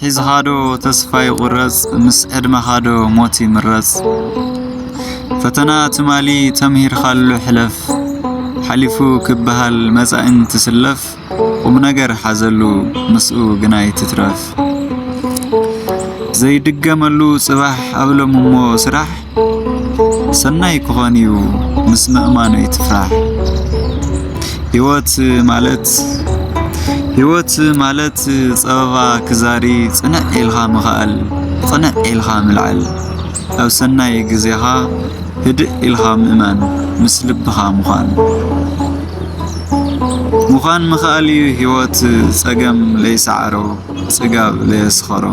ሒዝኻዶ ተስፋ ይቑረጽ፣ ምስ ዕድመኻዶ ሞት ይምረጽ። ፈተና ትማሊ ተምሂርካሉ ሕለፍ፣ ሓሊፉ ክበሃል መጻእን ትስለፍ። ቁም ነገር ሓዘሉ ምስኡ ግናይ ትትረፍ። ዘይድገመሉ ጽባሕ ኣብሎም እሞ ስራሕ፣ ሰናይ ክኾን እዩ ምስ ምእማኑ ይትፍራሕ። ህይወት ማለት ህይወት ማለት ጸበባ ክዛሪ ጽንዕ ኢልካ ምኽኣል፣ ጽንዕ ኢልካ ምልዓል። ኣብ ሰናይ ግዜኻ ህድእ ኢልካ ምእማን፣ ምስ ልብኻ ምዃን። ምዃን ምኽኣል እዩ ህይወት፣ ጸገም ለይሰዓሮ፣ ጽጋብ ለየስኸሮ።